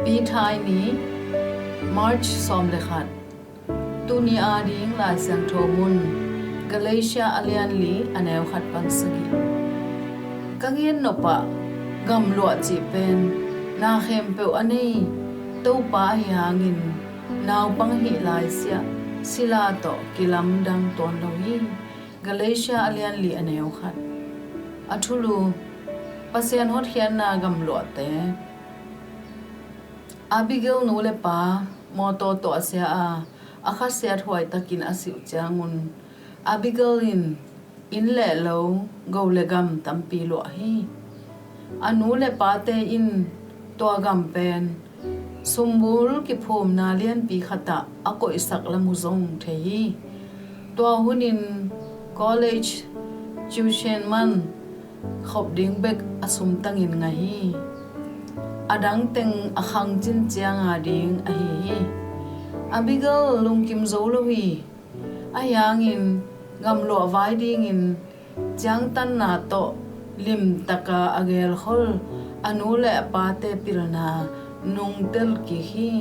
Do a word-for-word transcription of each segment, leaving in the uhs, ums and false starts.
Pithai ni, March sawm le khat. Tuni ading Lai Siangtho mun, Galatia a lian li a neu khat pan sagih. Ka gen nopah gamluah cih pen na khempeuh a nei Topa ahi hangin naupang hih laisiah sila tawh kilamdang tuan lo hi. Galatia a lian li a neu khat. A thulu: Pasian hotkhiatna gamluahte. Abigail nu le pa mawtaw tuahsia a, a khasiat huaitakin a sih uh ciangun, Abigail in inn le lo, go le gam tampi luah hi. A nu le pate in tua gam pen sumbul kiphumna lianpi khatah a koihsak lam uh zong thei hi. Tua hunin college tuition man khop ding bek a sumtangin ngah hi. A dang teng a khangcin cianga ding ahi hi. Abigail lungkim zo lo hi. Ahi hangin gamluah vai dingin ciangtanna tawh limtaka a gelkhol a nu le a pate pilna nungtel kik hi.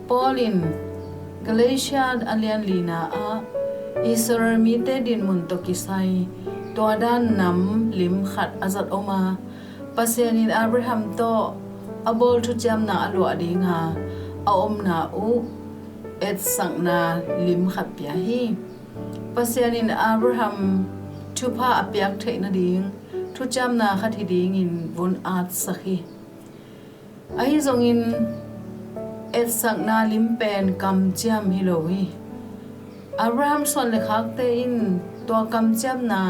Paul in Galatia a lian lina ah Israel mite dinmun tawh kisai tua dan nam lim khat a zat om a, Pasian in Abraham tawh a bawl thuciamna a luah dinga a omna uh etsakna lim khat pia hi. Pasian in Abraham thupha a piak theih nading thuciamna khat hi dingin vun atsak hi. Ahi zongin etsakna lim pen kamciam hi lo hi. Abraham suan le khakte in tua kamciamna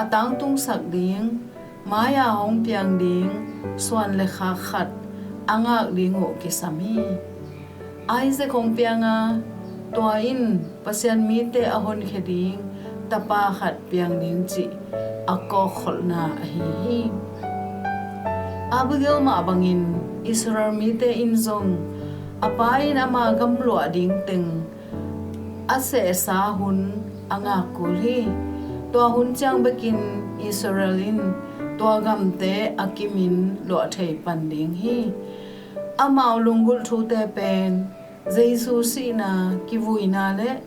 a tangtungsak ding, mai-a hong piang ding suan le khak khat a ngak ding uh kisam hi. Isaac hong pianga, tua in Pasian mite a honkhia ding tapa khat piang ding cih a kawkkholhna ahi hi. Abigail mah bangin Israel mite in zong a pa in ama gamluah ding teng a sehsa hun a ngak kul hi. Tua hun ciang bekin Israel in tua gamte a kimin luah thei pan ding hi. Amau lunggulh thute pen Jesu sihna, kivuina le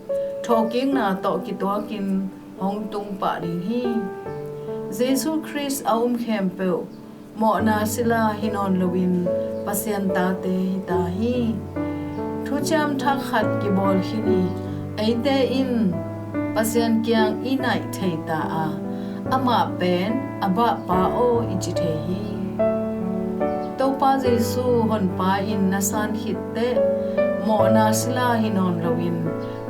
thawhkikna tawh kituakin hong tung pah ding hi. Jesu Khrist a um khempeuh mawhna sila hi nawn loin Pasian tate hi ta hi. Thuciam thak khat kibawl khin i, eite in Pasian kiang i naih thei ta a, amah pen a bahpa aw i ci thei hi. Topa Jesu honpa in na san khitteh mawhna sila hi nawn loin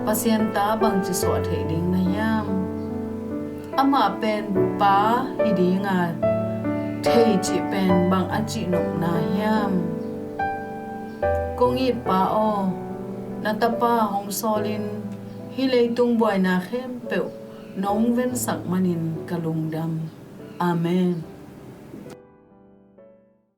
Pasian ta bangci suah theih ding na hiam? Amah pen pa hi dinga thei cih pen bang a cihnopna hiam? Kong it Pa aw, na tapa hong sawlin hih leitung buaina khempeuh nong vensak manin ka lungdam. Amen.